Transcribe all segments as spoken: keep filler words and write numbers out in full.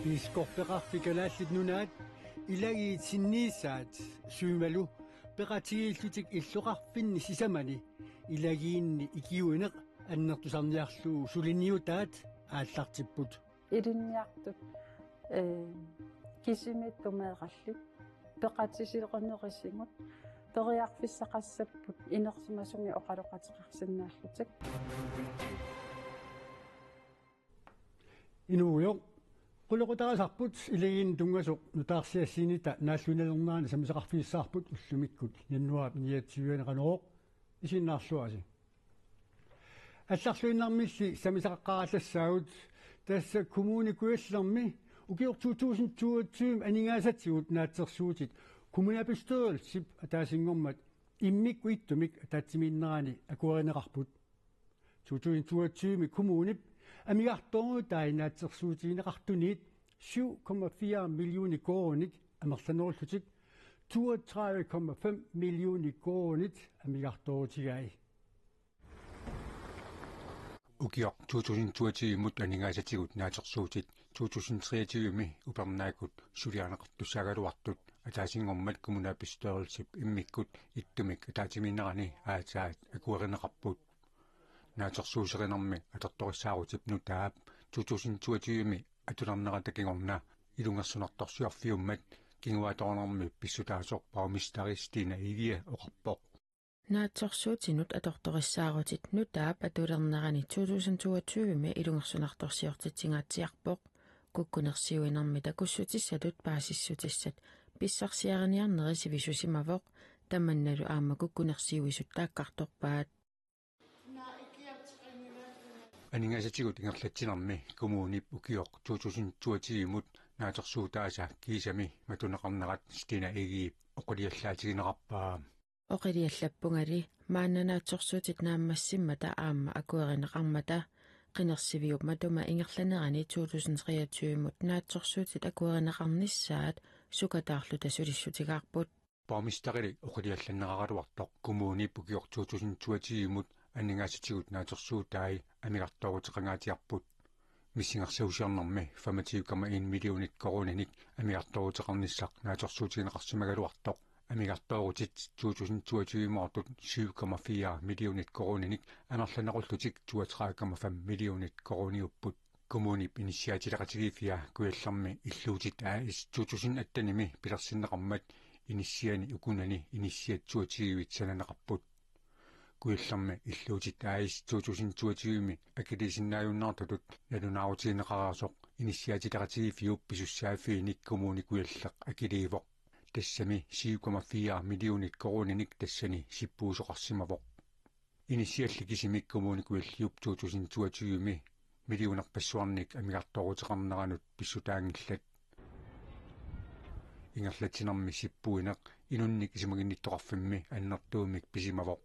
Piskorpeqarfik Kalaallit Nunaat ilagiit sinniisaat suimalu peqatigiillutik illoqarfinni sisamani ilagiinni ikiuineq annertusarniarlugu suliniutaat aallartipput. Ilinniartut, ee, kisimiittumeerallit peqatigilernerisigut periarfissaqassapput inersimasumik oqaloqateqarsinnaallutik. Inuugujoq, qulequtaarisarput ilagiinni tunngasoq nutaarsiassiinita naalluinnalernerani sammisaqarfigissavarput ullumikkut januaarip niogtyve-ani Qanorooq, isiginnaarluarisi. Allarluinnarmilli sammisaqaqqaarallassagut, tassa Kommune Kujallermi ukioq to tusind toogtyve aningaasatigut naatsorsuutit kommunalbestyrelsip ataasinngormat immikkut ittumik ataatsimiinnerani akuerineqarput. To tusind toogtyve kommunip amigartoorutai naatsorsuutigineqartunit syv komma fire millioner koruuninik amerlanerullutik toogtredive komma fem millioner koruuninik amigartoorutigai. Ukioq to tusind toogtyve-mut aningaasatigut naatsorsuutit to tusind treogtyve-mi upernaakkut suliarineqartussaagaluartut ataasinngormat kommunalbestyrelsip immikkut ittumik ataatsimiinnerani aatsaat akuerineqarput. Naatsorsuuserinermi atortorissaarutip nutaap to tusind toogtyve-mi atulernerata kingorna ilungersunartorsiorfiummat kinguaatornermi pissutaasoq borgmesteri Stine Egede oqarpoq. Naatsorsuutinut atortorissaarutit nutaap atulernerani to tusind toogtyve-mi ilungersunartorsiortitsingaatsiarpoq. Kukkunersiuinermi takussutissatut paasissutissat pissarsiariniarneri sivisusimavoq, tamannalu aamma kukkunersiuisut taakkartorpaat. Aningaasatigut ingerlatsinermi kommunip ukioq to tusind toogtyve-mut naatsorsuutaasa kiisami matuneqarnerat Stine Egedep oqiliallaatigineqarpaa. Oqiliallappungali maanna naatsorsuutit naammassimmata aamma akuerineqarmata, qinersiviup matuma ingerlanerani to tusind treogtyve-mut naatsorsuutit akuerineqarnissaat sukataarluta sulissutigaarput. Borgmesterili oqiliallanneraraluartoq kommunip ukioq to tusind toogtyve-mut aningaasatigut naatsorsuutai amigartooruteqangaatsiarput. Missingersuusiornermi femogtyve komma en millionit koruuninik amigartooruteqarnissaq naatsorsuutigineqarsimagaluartoq, amigartoorutit to tusind toogtyve-moortut syv komma fire millionit koruuninik amerlanerullutik toogtredive komma fem millionit koruuniupput. Kommunip inissiaatileqatigiiffia Kujallermi Illuutit A/S to tusind atten-imi pilersinneqarmat inissiani ukunani inissiat toogtyvit sananeqarput. Kujallermi Illuutit A/S to tusind toogtyve-mi akiliisinnaajunnaartutut nalunaarutigineqareersoq inissiaatileqatigiiffiup pisussaaffiinik Kommune Kujalleq akiliivoq. Tassami syv komma fire millionit koruuninik tassani sippuisoqarsimavoq. Inissialli kisimik Kommune Kujalliup to tusind toogtyve-mi millionerpassuarnik amigartooruteqarneranut pissutaanngillat. Ingerlatsinermi sippuineq inunnik isumaginnittoqarfimmi annertuumik pisimavoq.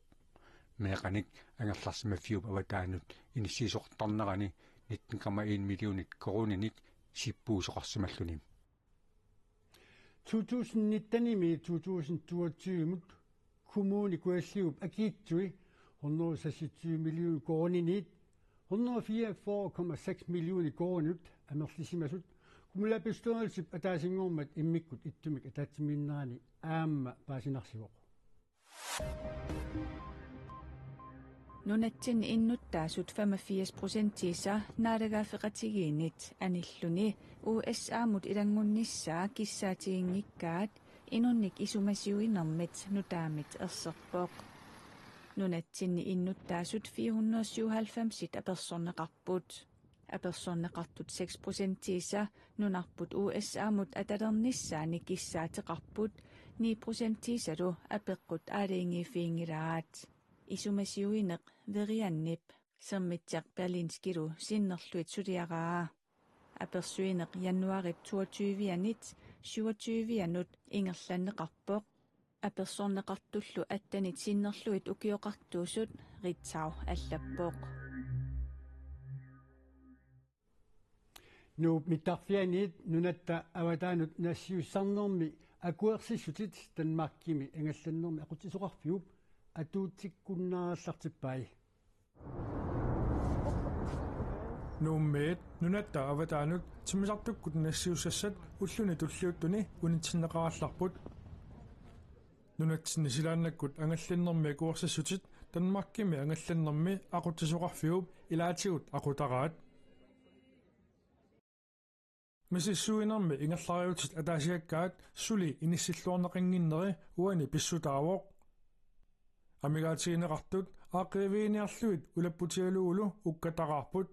Meeqqanik angerlarsimaffiup avataanut inissiisoqartarnerani nitten komma en millionit koruuninik sippuisoqarsimalluni. To tusind nitten-imi to tusind toogtyve-mut Kommune Kujalliup akiitsui hundrede seksogtyve millioner koruuninik hundrede fireogfyrre komma seks millioner koruuninik amerlisimasut kommunalbestyrelsip ataasinngormat immikkut ittumik ataatsimiinnerani aamma paasinarsivoq. Nunatsinni innuttaasut femogfirs procentiisa naalagaaffeqatigiinnit anilluni U S A-mut ilanngunnissaa kissaatiginngikkaat inunnik isumasiuinermit nutaamit erserpoq. Nunatsinni innuttaasut fire hundrede syvoghalvfemsit apersorneqarput. Apersorneqartut seks procentiisa nunarput U S A-mut atalernissaannik kissaateqarput, ni procentiisalu apeqqut aalajangiiffiginngilaat. Isumasiuineq Verianip Sermitsiaq Berlingskilu sinnerlugit suliaraa. Apersuineq januaarip toogtyve-anit syvogtyve-anut ingerlanneqarpoq. Apersorneqartullu attenit sinnerlugit ukioqartuusut, Ritzau allappoq. Nuup mittarfianiit nunatta avataanut nassiussisarnermi akuersissutit Danmarkimi angallannermi aqutsisoqarfiup atuutsikkunnaarallartippai. Nuummiit nunatta avataanut timmisartukkut nassiussassat ulluni tulliuttuni unitsinneqarallarput. Nunatsinni silaannakkut angallannermi akuersissutit Danmarkimi angallannermi aqutsisoqarfiup ilaatigut aqutaraat. Misissuinermi ingerlariutsit ataasiakkaat suli inissilluarneqannginneri uani pissutaavoq. Amigaatigineqartut aaqqiviginiarlugit ulapputigalugulu ukkataraarput.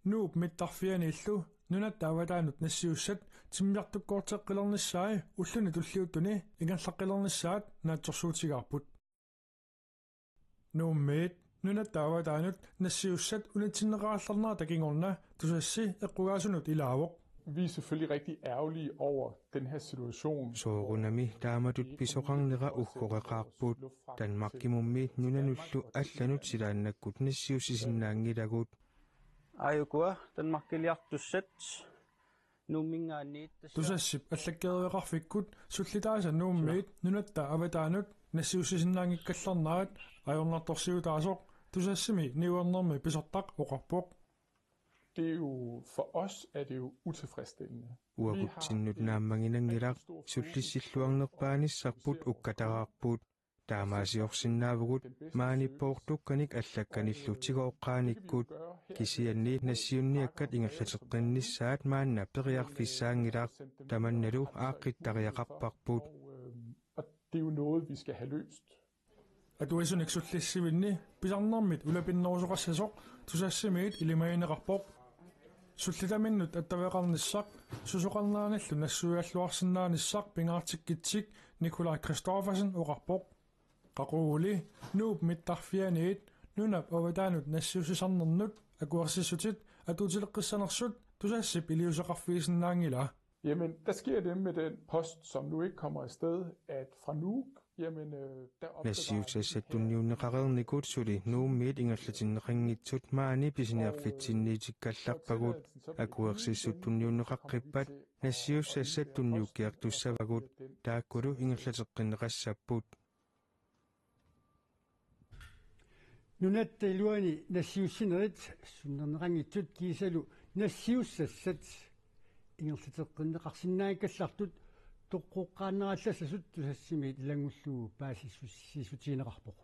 Nuup mittarfianiillu nunatta avataanut nassiussat timmisartukkoorteqqilernissaat ulluni tulliuttuni ingerlaqqilernissaat naatsorsuutigaarput. Nuummiit nunatta avataanut nassiussat unitsinneqarallarnerata kingorna Tusassi eqqugaasunut ilaavoq. Vi er selvfølgelig rigtig ærgerlige over den her situation. Soorunami taamatut pisoqarnera uggoreqaarput. Danmarkimummi nunanullu allanut silaannakkut nassiussisinnaanngilagut. Aajukua Danmarkiliartussat Nuumminngaanniit tassa. Tusassip allakkereeraqarfikkut sullitaasa Nuummiit nunatta avataanut nassiussisinnaanngikkallarnerat ajornartorsiutaasoq Tusassimi niuernermi pisortaq oqarpoq. Det er jo, for os er det jo utilfredsstillende. Uagutsinnut naammaginanngilaq, sullissilluarnerpaanissarput ukkataraarput. Taamaasiorsinnaavugut maani poortukkanik allakkanillu tigooqqaanikkut, kisianni nassiunniakkat ingerlateqqinnissaat maanna periarfissaanngilaq, tamannalu aaqqittariaqarparput. Og, øhm, og det er jo noget, vi skal have løst. Atuisunik sullissivinni pisarnermit ulapinnerusoqassasoq Tusassimiit ilimagineqarpoq. Sullitaminnut attaveqarnissaq susoqarneranillu nassuigalluarsinnaanissaq pingaartikkitsik Nikolaj Kristoffersen oqarpoq. Qaquguli Nuup mittarfianiit nunap avataanut nassiussisarnernut akuersissutit atuutileqqissanersut Tusassip iliuuseqarfigisinnaanngilaa. Jamen, der sker det med den post, som nu ikke kommer afsted, at fra Nuuk, jamen, øh, der opbevarer vi Nassiussassat tunniunneqareernikut suli Nuummiit ingerlatinneqanngitsut maani pisiniarfitsinniitikkallarpagut. Akuersissut tunniunneqaqqippat nassiussassat tunniukkiartussavagut, taakkulu ingerlateqqinneqassapput. Nunatta iluani nassiussinerit sunnerneqanngitsut kiisalu nassiussassat ingerlateqqinneqarsinnaanngikkallartut toqqoqqaannarallassasut Tusassimiit ilanngullugu paasissussissutigineqarpoq.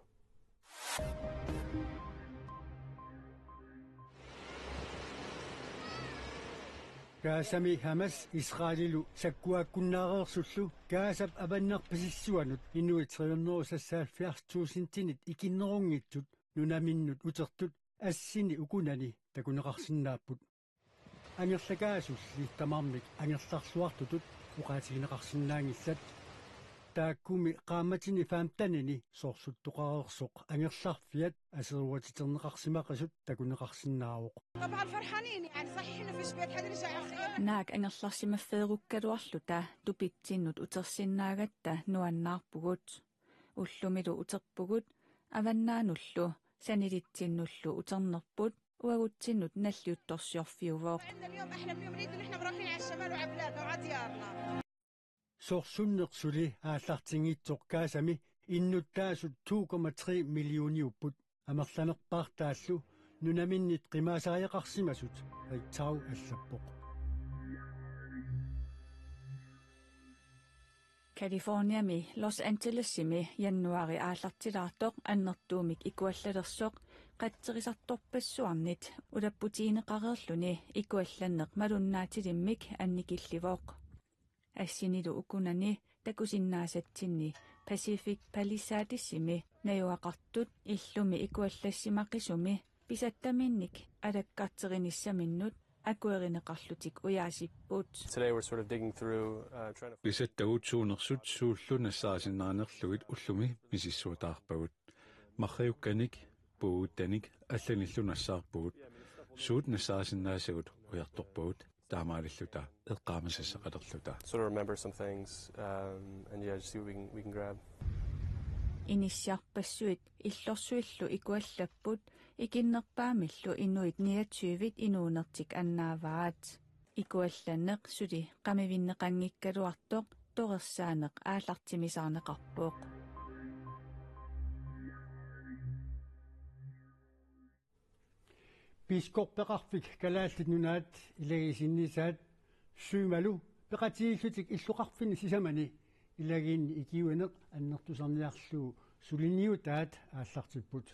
Gazami Hamas Israelilu sakkuaakkunnaareersullu Gazap avannarpasissuanut inuit tre hundrede og seksoghalvfjerds tusindinit ikinnerunngitsut nunaminnut utertut assini ukunani takuneqarsinnaapput. Angerlakaasulli tamarmik angerlarluartutut oqaatigineqarsinnaanngillat. Taakkumi qaammatini femtenini sorsuttoqareersoq angerlarfiat aseruatiterneqarsimaqisut takuneqarsinnaavoq. طبعًا فرحانين، يعني صحيح إنه في شوية حديث عن خير. Naak angerlarsimaffeeqqaluarluta tupitsinnut utersinnaagatta nuannaarpugut. Ullumilu uterpugut, avannaanullu sanilitsinnullu uternerput uagutsinnut nalliuttorsiorfiuvoq. عندنا اليوم أحلى من يوم العيد، ونحن مروحين على الشمال وعلى بلادنا وعلى ديارنا. Sorsunneq suli aallartinngitsoq Gazami innuttaasut to komma tre millioniupput, amerlanerpaartaallu nunaminnit qimaasariaqarsimasut Ritzau allappoq. Californiami Los Angelesimi januaari aallartilaartoq annertuumik ikuallalersoq qatserisartorpassuarnit ulapputigineqareerluni ikuallanneq malunnaatilimmik annikillivoq. Assinilu ukunani takusinnaasatsinni Pacific Palisadesimi najugaqartut illumi ikuallassimaqisumi pisattaminnik alakkarterinissaminnut akuerineqarlutik ujaasipput. Today we're sort of digging through, uh, trying to Pisattagut suunersut suullu nassaarisinnaanerlugit ullumi misissuutaarpagut. Marriukkanik, puuguttanik allanillu nassaarpugut. Suut nassaarisinnaasagut ujartorpagut. Taamaalilluta eqqaamasassaqalerluta. Sort of remember some things, um, and yeah, just see what we can, we can grab. Inissiarpassuit illorsuillu ikuallapput, ikinnerpaamillu inuit niogtyvit inuunertik annaavaat. Ikuallanneq suli qamivinneqanngikkaluartoq torersaaneq aallartimisaarneqarpoq. B Iskor peqarfik Kalaallit Nunaat ilagiit sinniisaat Sygmalu peqatigiillutik illoqarfinni sisamani ilagiinni ikiuineq annertusarniarlugu suliniutaat aallartipput.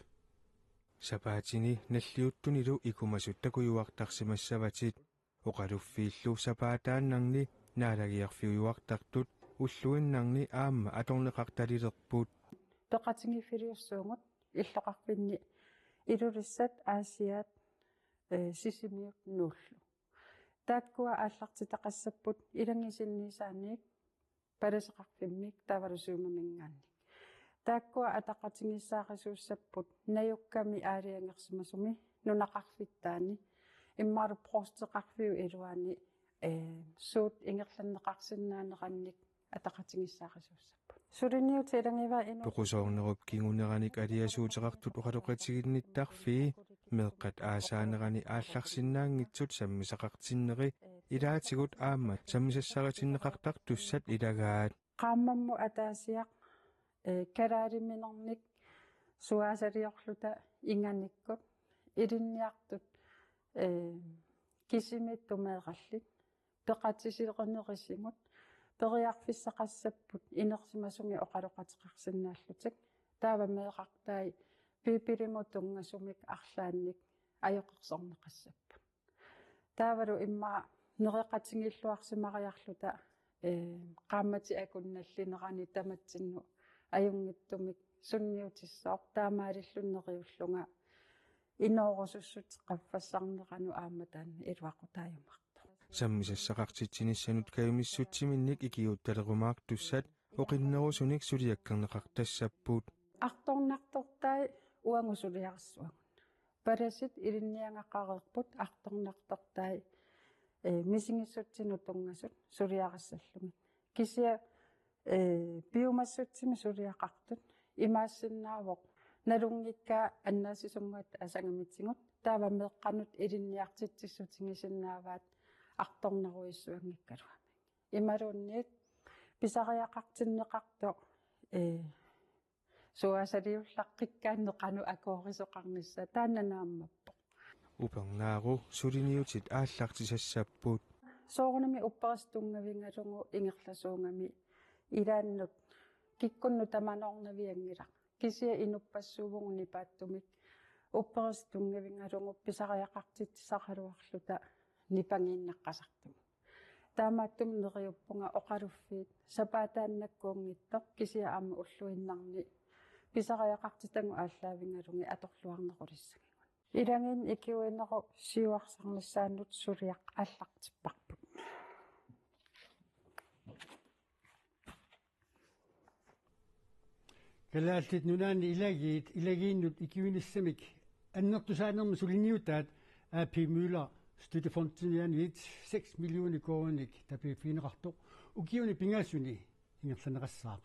Sapaatini nalliuttunilu ikumasut takujuartarsimassavatit. Oqaluffiillu sapaataannarni naalagiarfiujuartartut ulluinnarni aamma atorneqartalilerput. Peqatigiiffiliussuugut illoqarfinni Ilulissat, Aasiaat, eh, Sisimiut, Nuullu. Taakkua aallartitaqassapput ilagiit sinniisaanniit, palaseqarfimmik taavalu Symamingaanniit. Taakkua ataqatigiissaarisuussapput najukkami aalajangersimasumi nunaqarfittaani, immaqalu provsteqarfiup iluani, eh, suut ingerlanneqarsinnaanerannik ataqatigiissaarisuussapput. Suliniutit ilagivaat inuit. Poqusoornerup kinguneranik aliasuuteqartut oqaloqatiginnittarfii meeqqat aasaanerani aallarsinnaanngitsut sammisaqartinneri ilaatigut aamma sammisassaritinneqartartussat ilagaat. Qaammammut ataasiaq, eh, kalaaliminernik suaasaliorluta inganikkut ilinniartut, eh, kisimiittut meerallit peqatiserinerisigut periarfissaqassapput inersimasumik oqaloqateqarsinnaallutik. Taava meerartai Biibilimut tunngasumik arlaannik ajoqersorneqassapput. Taavalu immaqa nereqatigiilluarsimariarluta, eh, qaammatit akunnallinerani tamatsinnut ajunngitsumik sunniutissooq, taamaalilluni neriullunga inoorusussutsit qaffassarneranut aamma taanna iluaqutaajumaartoq. Sammisassaqartitsinissanut kajumissutsiminnik ikiuuttalerumaartussat oqinnerusunik suliakkerneqartassapput. Artornartortai uagut suliarissuagut. Palasit ilinniagaqareerput artornartortai, eh, misigissutsinut tunngasut suliarissallugit. Kisianni, eh, piumassutsimik suliaqartut imaassinnaavoq nalunngikkaa annaassisunnguit asangamitigut, taava meeqqanut ilinniartitsissutigisinnaavaat artornarujussuanngikkaluamik. Imaluunniit pisariaqartinneqartoq, eh, suaasaliullaqqikkaanni qanoq akuerisoqarnissaa, taanna naammappoq. Upernaaru suliniutit aallartisassapput. Soorunami upperisaq tunngavigalugu ingerlasuugami ilaannut kikkunnut tamanoornavianngilaq. Kisianni inuppassuuvugut nipaattumik upperisaq tunngavigalugu pisariaqartitsisaraluarluta nipangiinnaqqasartugut. Taamaattumik neriuppunga oqaluffiit sapaataannakkuunngitsoq kisianni aamma ulluinnarni pisariaqartitagut aallaavigalugit atorluarnerulissagigut. Ilagiinni ikiuinerup siuarsarnissaanut suliaq aallartipparput. Kalaallit Nunaanni ilagiit ilagiinnut ikiuinissamik annertusaanermik suliniutaat A P Møller Støttefondimiaaniit seks millioner koruuninik tapiiffigineqartoq ukiuni pingasuni ingerlanneqassaaq.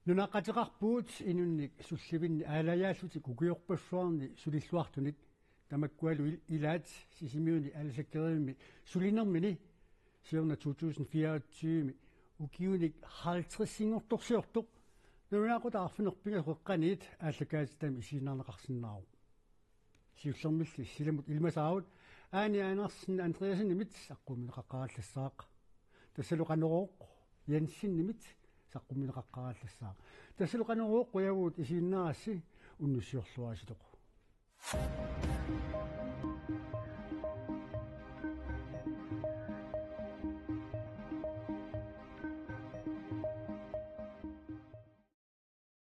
Nunaqqateqarpugut inunnik sullivinni aalajaallutik ukiorpassuarni sulilluartunik, tamakkualu il-, ilaat Sisimiuni aalasakkerivimmik sulinermini siorna to tusind fireogtyve ukiunik halvtredsinngortorsiortoq nalunaaqutaq arfineq-pingasoq qeqqaniit aallakaatitami isiginnaarneqarsinnaavoq. Siullermilli silamut ilimasaarut Aani Andersen Andreassenimit saqqummiunneqaqqaarallassaaq. Tassalu Qanorooq Jensenimit saqqummiunneqaqqaarallassaaq. Tassalu Qanorooq, qujavugut isiginnaarassi, unnussiorluaritsi.